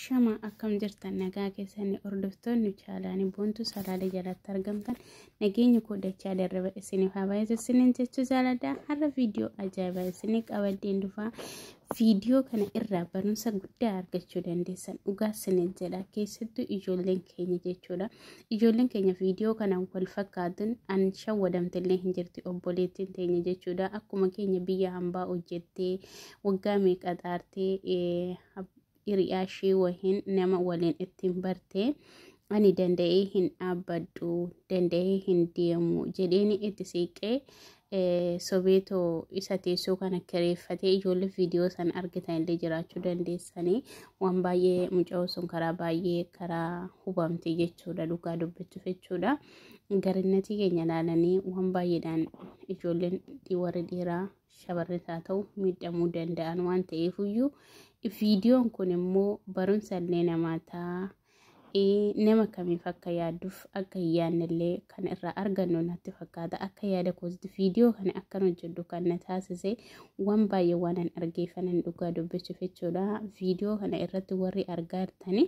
Ashama akkam jirtan nagaa keessanii hordoftoonni chaalaanii Boontuu Salaalee jalatti argamtan nageenya koo dachaa darraba isiniif haa baay'atu isiniin jechuu jaaladha. Har'a viidiyoo ajaa'ibaa isinii qabadheen dhufaa. Viidiyoo kana irraa barumsa guddaa argachuu dandeessan dhugaa isiniin jedha. Keessattuu ijoolleen keenya jechuudha. Ijoolleen keenya viidiyoo kana wal fakkaatuun an shawwadamtellee hin jirti obboleettiin teenya jechuudha. Akkuma keenya biyya hambaa hojjettee waggaa meeqa xaartee hiriyaa ishee wahiin nama waliin ittiin bartee ani danda'ee hin dhaabbadhu danda'ee hin deemu jedheeni itti siiqee sobeetoo isa teessoo kana kireeffatee ijoollee viidiyoo sana argitan illee jiraachuu dandeessanii waan baay'ee mucayoo sun karaa baay'ee karaa hubamte jechuudha dhugaa dubbachuuf jechuudha. Garinnatii keenya ilaalanii waan baay'eedhaan ijoolleen warri dhiiraa shamarris haa ta'u miidhamuu danda'an waan ta'eefuyyuu viidiyoon kun immoo barumsa illee namaa ta'a. Nama kamiif akka yaadduuf akka hin yaadnellee kan irraa argannu natti fakkaata. Akka yaada kootitti viidiyoo kana akkan hojjedhu kan na taasise waan baay'ee waan an argeeffanan dhugaa dubbachuuf jechuudha. Viidiyoo kana irratti warri argaa jirtani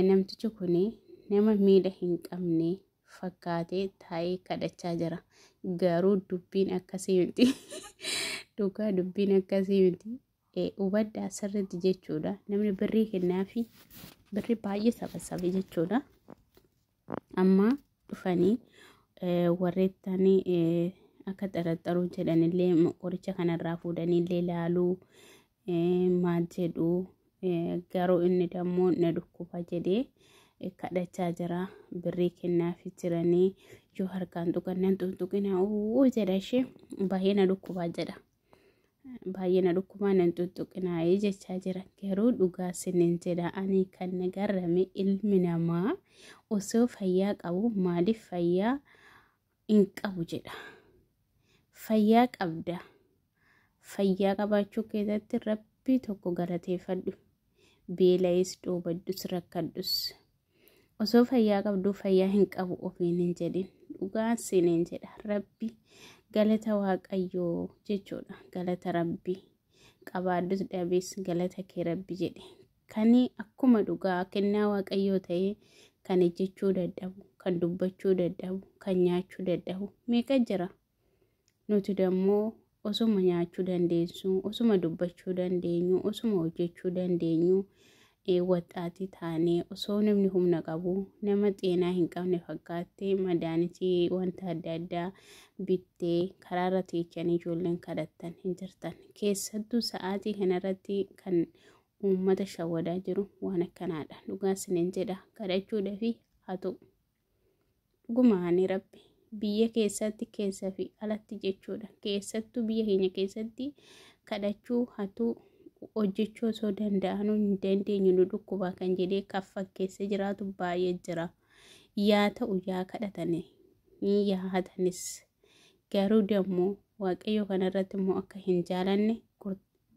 namtichi kun nama miila hin qabne fakkaatee taa'ee kadhachaa jira. Garuu dubbiin akkasii miti. Dhugaa dubbiin akkasii miti. Hubadhaa sirriitti jechuudha. Namni birrii kennaafi birrii baay'ee sabasabe jechuudha. Amma dhufanii warreettan akka xaraxaruu jedhanillee qoricha kanarraa fuudhaniillee laaluu maal jedhu garuu inni dammoo na dhukkuba jedhee kadhachaa jira. Birrii kennaafi jiranii yoo harkaan tuqan nan tuttuqina uu jedha ishee baay'ee na dhukkubaa jedha. Baay'ee na dhukkubaa nan tuttuqinaayee jechaa jira. Garuu dhugaa sinin jedha ani kan na garrame ilmi namaa osoo fayyaa qabu maaliif fayyaa hin qabu jedha. Fayyaa qabda. Fayyaa qabaachuu keessatti rabbii tokko galateeffadhu. Beela'is dhoobadhus rakkadhus. Osoo fayyaa qabduu fayyaa hin qabu ofiin hin jedhin. Dhugaa sinin jedha rabbi galata waaqayyoo jechuudha. Galata rabbi qabaadhus dhabees galata kee rabbi jedhe. Kan akkuma dhugaa kennaa waaqayyoo ta'ee kan ejjechuu dadhabu, kan dubbachuu dadhabu, kan nyaachuu dadhabu meeqa jira? Nuti dammoo osuma nyaachuu dandeessu, osuma dubbachuu dandeenyu, osuma hojjechuu dandeenyu waxxaatii taanee osoo namni humna qabu nama xeenaa hin qabne fakkaattee madaanitii wanta adda addaa bittee karaarra teechanii ijoolleen kadhattan hin jirtan. Keessattuu sa'aatii kanarratti kan uummata shawwadaa jiru waan akkanaadha. Dhugaa isiniin jedha kadhachuudhaafi haa ta'u. Dhugumaanii rabbi biyya keessatti keessaa fi alatti jechuudha. Keessattuu biyya keenya keessatti kadhachuu hatuu hojjechuu osoo danda'anuu hin dandeenyu nu dhukkubaa kan jedhee kan fakkeessee jiraatu baay'ee jira. Yaa ta'u yaa kadhatanii ni yaa hatanis garuu dammoo waaqayyo kanarratti immoo akka hin jaalanne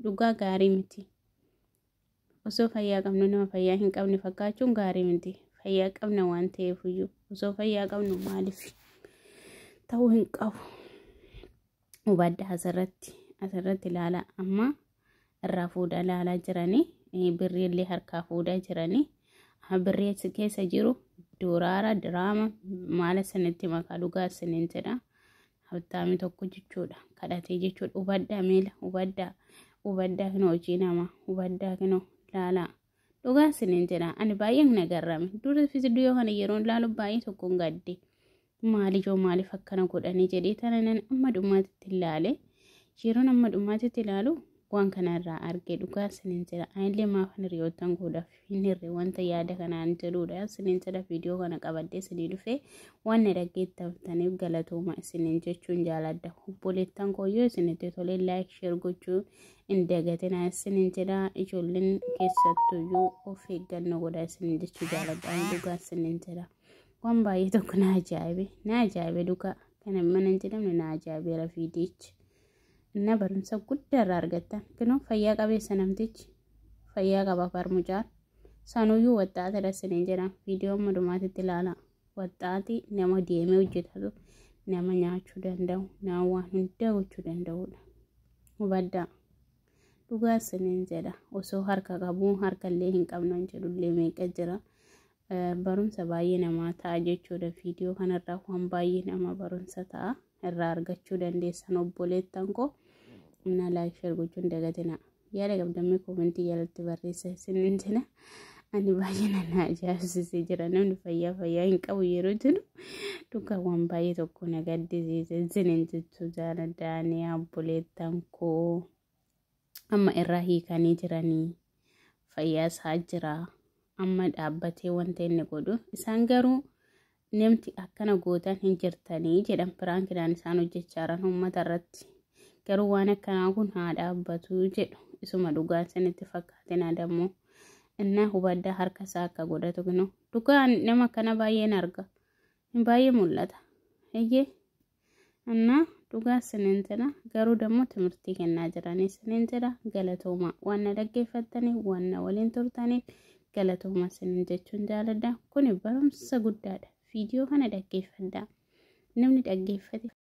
dhugaa gaarii miti. Osoo fayyaa qabnu nama fayyaa hin qabne fakkaachuun gaarii miti. Fayyaa qabna waan ta'eefiyyuu osoo fayyaa qabnu maaliif ta'uu hin qabu. Hubadhaa asirratti ilaalaa amma irraa fuudhaa ilaalaa jiranii birrii illee harkaa fuudhaa jiranii birrii achi keessa jiru dooraara diraama maala sanitti maqaa dhugaa isiniin jedha. Habtaamii tokko jechuudha kadhatee jechuudha hubadhaa miila hubadhaa hubadhaa kinoo hojii namaa hubadhaa kinoo laalaa dhugaa isiniin jedha. Ani baay'een na garrame dura viidiyoo kana yeroo ilaalu baay'ee tokkoon gadde maaliyyoo maaliif akkana godhanii jedhee tana nan amma dhumaatitti ilaale yeroon amma dhumaatitti ilaalu waan kanarraa arge dhugaa isiniin jedha. Anillee maafan hiriyoottan godhaaf hin hirre wanta yaada kanaan jedhudha isiniin jedha. Viidiyoo kana qabadhee isinii dhufee waan na dhaggeeffattaniif galatooma isiniin jechuun jaaladha. Obboleettan koo yoo isinitti tolee laayik sheer gochuu hin dagatinaa isiniin jedha. Ijoolleen keessattuyyuu of eeggannoo godhaa isiniin jechuu jaaladha. Ani dhugaa isiniin jedha. Waan baay'ee tokko na ajaa'ibe na ajaa'ibe dhugaa kana mana hin jedhamne na ajaa'ibeera viidiyichi. Inna barumsa guddaa irraa argattan. Kunoo fayyaa qabeessa namtichi fayyaa qaba farmucaan. Sanuyyuu waxxaatadha isiniin jedha. Viidiyoo amma dhumaatitti ilaala. Waxxaati nama deemee hojjetatu nama nyaachuu danda'u nama waan hunda gochuu danda'udha. Hubadhaa. Dhugaa isiniin jedha, osoo harka qabuu harkallee hin qabnan jedhullee meeqa jira. Barumsa baay'ee namaa ta'a jechuudha. Viidiyoo kanarraa waan baay'ee nama barumsa ta'a irraa argachuu dandeessan, obboleettan koo. Humna like, share gochuun dagatina. Yaada qabdammee koomentii jalatti barreessa isiniin jedha. Ani baay'ee na ajaa'ibsiisee jira. Namni fayyaa fayyaa hin qabu yeroo jedhu dhugaa waan baay'ee tokko na gaddisiise isiniin jechuu jaaladhaanii, obboleettan koo. Amma irraa hiikanii jiranii, fayyaa isaa jira. Amma dhaabbatee wanta inni godhu isaan garuu namti akkana gootan hin jirtanii jedhan. Piraankiidhaan isaan hojjechaa jiran uummata irratti. Garuu waan akkanaa kun haa dhaabbatu jedhu. Isuma dhugaa isinitti fakkaatina dammoo. Innaa hubaddaa, harka isaa akka godhatu kinu dhugaa nama akkana baay'een arga. Baay'ee mul'ata. Eeyyee. Innaa dhugaa isiniin jedha, garuu dammoo timirtii kennaa jiranii isiniin jedha. Galatooma, waan na dhaggeeffattaniif, waan na waliin turtaniif galatooma isiniin jechuun jaaladha. Kuni barumsa guddaadha. Viidiyoo kana dhaggeeffadhaa. Namni dhaggeeffate.